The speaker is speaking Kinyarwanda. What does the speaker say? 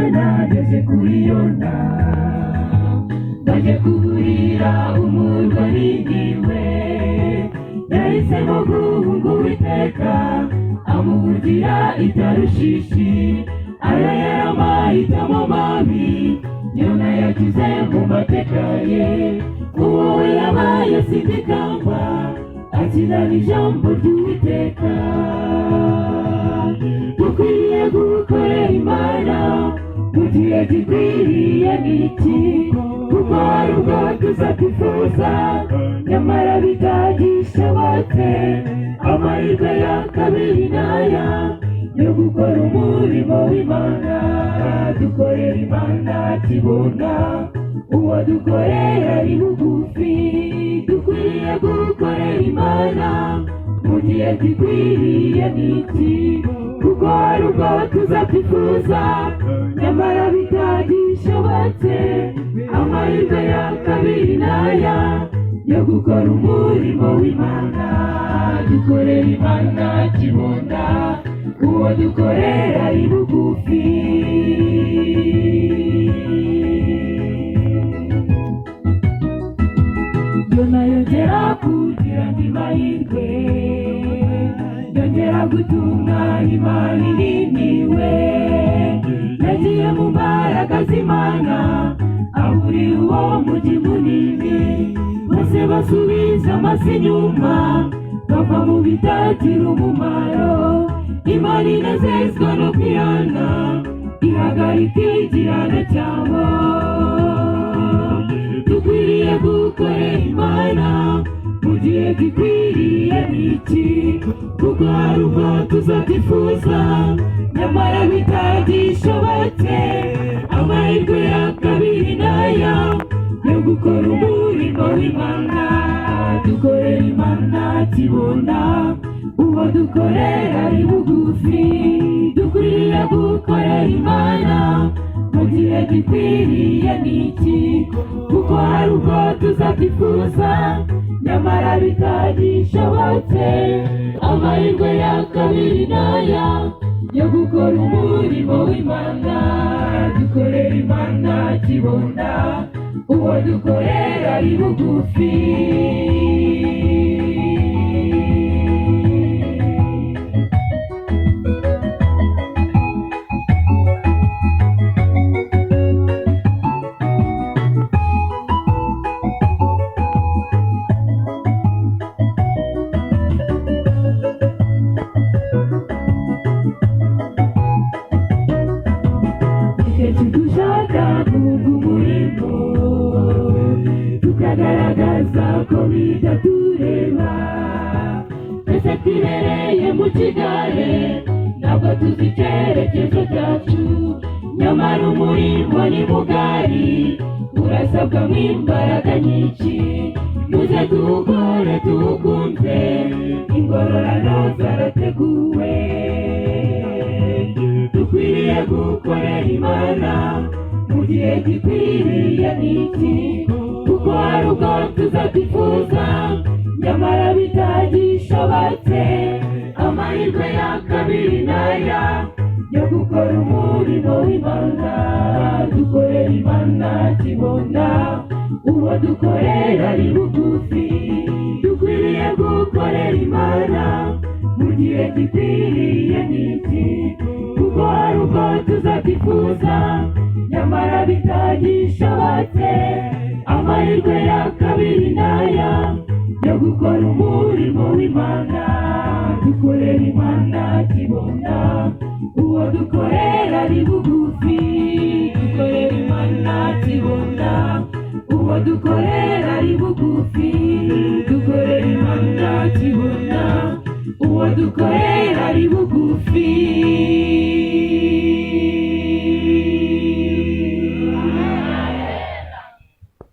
ry'Imana ryaje kuri Yona. Baje kuburira umurwa Niniwe, yahisemo guhunga Uwiteka, amuhugira i Tarushishi. Ayo yari amahitamo mabi Yona yagize mu mateka ye. Uwo yabaye sindikangwa, akirana ijambo ry'Uwiteka. Dukwiriye gukorera Imana mu gihe gikwiriye n'iki, kuko hari ubwo tuzabyifuza nyamara bitagishobotse. Amahirwe ya kabiri n'aya yo gukora umurimo w'Imana. Dukorera Imana kibona, uwo dukorera ari bugufi. Dukwiriye gukorera Imana mu gihe gikwiriye n'iki, kuko hari ubwo tuzabyifuza nyamara bitagishobotse. Amahirwe ya kabiri n'aya yo gukora umurimo w'Imana. Dukorera Imana kibona, uwo dukorera ari bugufi. Yona yongera kugira andi mahirwe, yongera gutunganya Imana ininiwe. Yagiye mu mbaraga z'Imana, aburira uwo mujyi munini. Bose basubiza amaso inyuma, bava mu bitagira umumaro. Imana inezezwa no kwihana, ihagarika igihano cyabo. Dukwiriye gukorera Imana mu gihe gikwiriye n'iki, kuko hari ubwo tuzabyifuza nyamara bitagishobotse. Amahirwe ya kabiri n'aya yo gukora umurimo w'Imana. Dukorera Imana kibona, uwo dukorera ari bugufi. Dukwiriye gukorera Imana mu gihe gikwiriye n'iki, kuko hari ubwo tuzabyifuza nyamara bitagishobotse. Amahirwe ya kabiri n'aya yo gukora umurimo w'Imana. Dukorera Imana kibona, uwo dukorera ari bugufi. Kenshi dushaka guhunga umurimo, tukagaragaza ko bitatureba. Twese twibereye mu kigare, ntabwo tuzi icyerekezo cyacu. Nyamara umurimo ni mugari, urasabwamo imbaraga nyinshi. Muze tuwukore tuwukunze, ingororano zarateguwe. Dukwiriye gukorera Imana mu gihe gikwiriye n'iki, kuko hari ubwo tuzabyifuza nyamara bitagishobotse. Amahirwe ya kabiri n'aya yo gukora umurimo w'Imana. Dukorera Imana kibona, uwo dukorera ari bugufi. Dukwiriye gukorera Imana mu gihe gikwiriye n'iki, kuko hari ubwo tuzabyifuza nyamara bitagishobotse. Amahirwe ya kabiri n'aya yo gukora umurimo w'Imana. Dukorera Imana kibona, uwo dukorera ari bugufi. Dukorera Imana kibona, uwo dukorera ari bugufi. Dukorera Imana kibona, uwo dukorera ari bugufi.